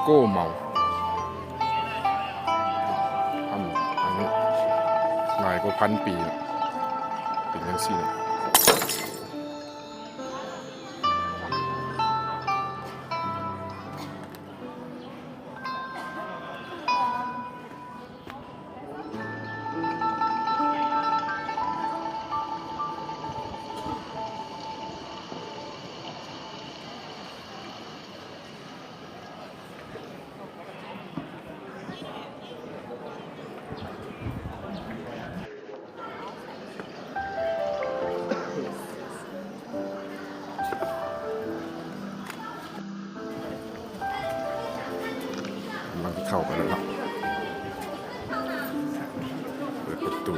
ໂກ້ເມົາ. ທຳອັນນີ້ຫຼາຍກວ່າພັນປີແລ້ວ ເປັນຈັ່ງຊີ້ແຫຼະ. ກຳລັງຊິເຂົ້າໄປແລ້ວເນາະ ເປີດປະຕູ.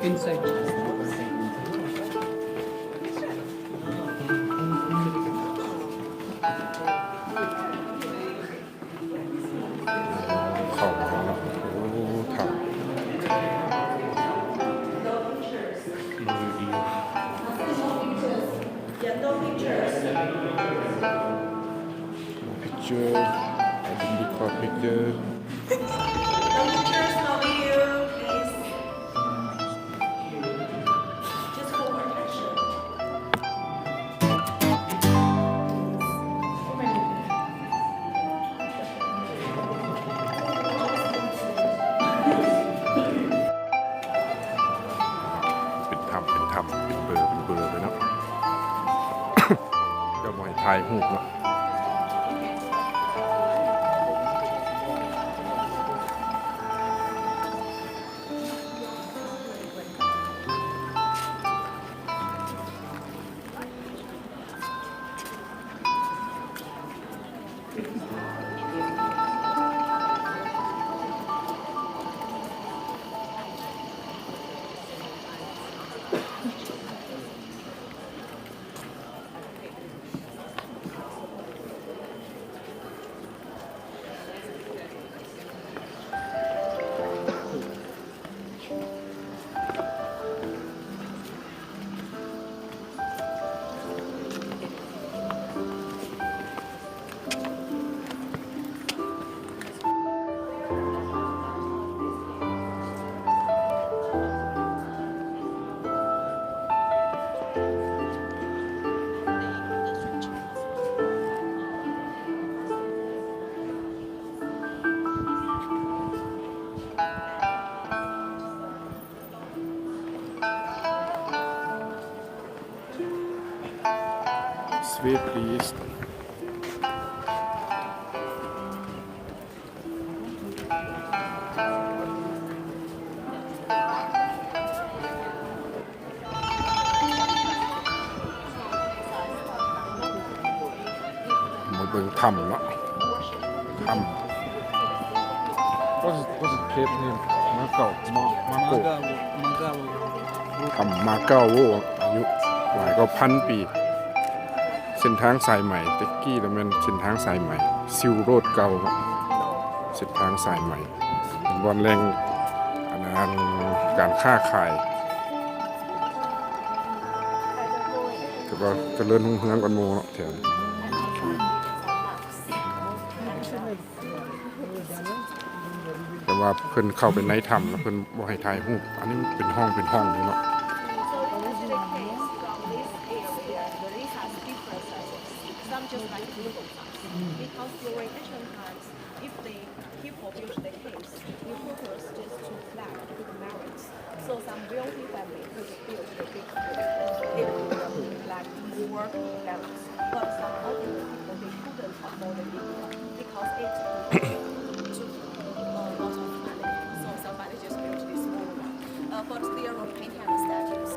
Inside. ເຂົ້າມາເນາະ ໂອ້ ຖ້ຳ picture. I don't record picture. No pictures, no video, please. Just for protection. ເປັນຖ້ຳ ເປັນຖ້ຳ ເປັນເບີ ເປັນເບີເລີຍເນາະ ເຈົ້າບໍ່ໃຫ້ຖ່າຍຮູບເນາະ. Sweet please. ມາເບິ່ງຖ້ຳເນາະ ຖ້ຳ What's, what's the cave name? ມາເກົາ ມາ ມາໂກ Magawo, Magawo. ຖ້ຳມາເກົາ ອາຍຸຫຼາຍກວ່າພັນປີ. ເສັ້ນທາງສາຍໄໝ ແຕ່ກີ້ລະແມ່ນເສັ້ນທາງສາຍໄໝ Silk Road ເກົ່າເນາະ ເສັ້ນທາງສາຍໄໝ ເປັນບ່ອນແຫຼ່ງ ອັນນັ້ນ ການຄ້າຂາຍ ແຕ່ວ່າຈະເລີນຮຸ່ງເຮືອງກວ່າໝູ່ເນາະແຖວນີ້. ແຕ່ວ່າເພິ່ນເຂົ້າໄປໃນຖ້ຳແລ້ວເພິ່ນບໍ່ໃຫ້ຖ່າຍຮູບ. ອັນນີ້ເປັນຫ້ອງເປັນຫ້ອງຢູ່ເນາະ. Some just like Google Maps, because during ancient times, if they, people built the caves, it was just to flag the mountains. So some wealthy family could build the big fort. It would, like, more balance. But some ordinary people, they couldn't afford the big fort because it took a lot of money. So somebody just built this small one. Uh, for the theory of painting and the statues.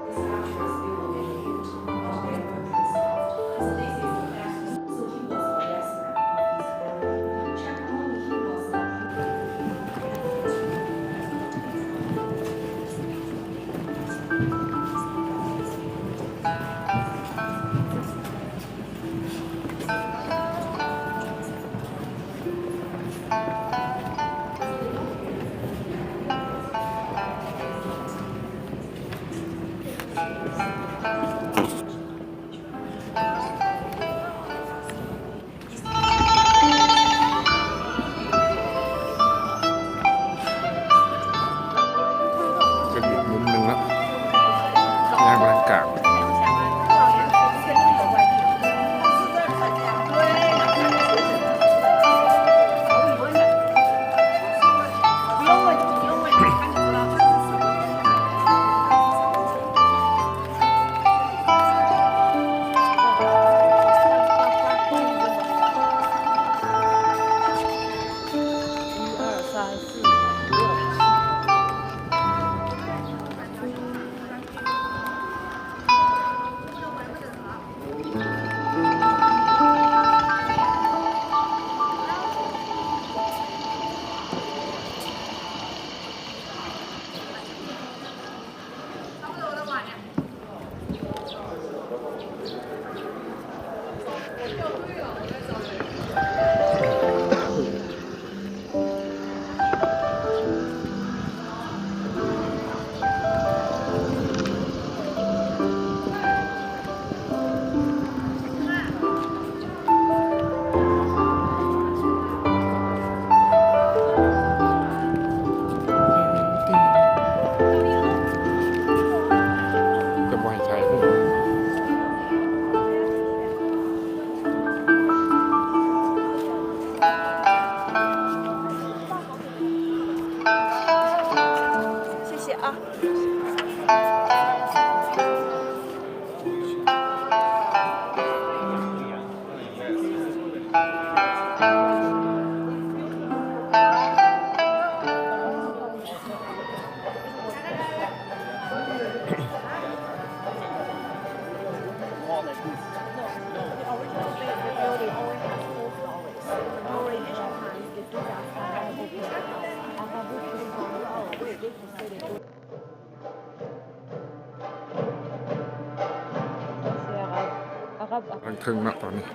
ເທິງເນາະ ຕອນນີ້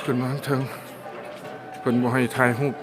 ຂຶ້ນມາເທິງ ເພິ່ນບໍ່ໃຫ້ຖ່າຍຮູບ.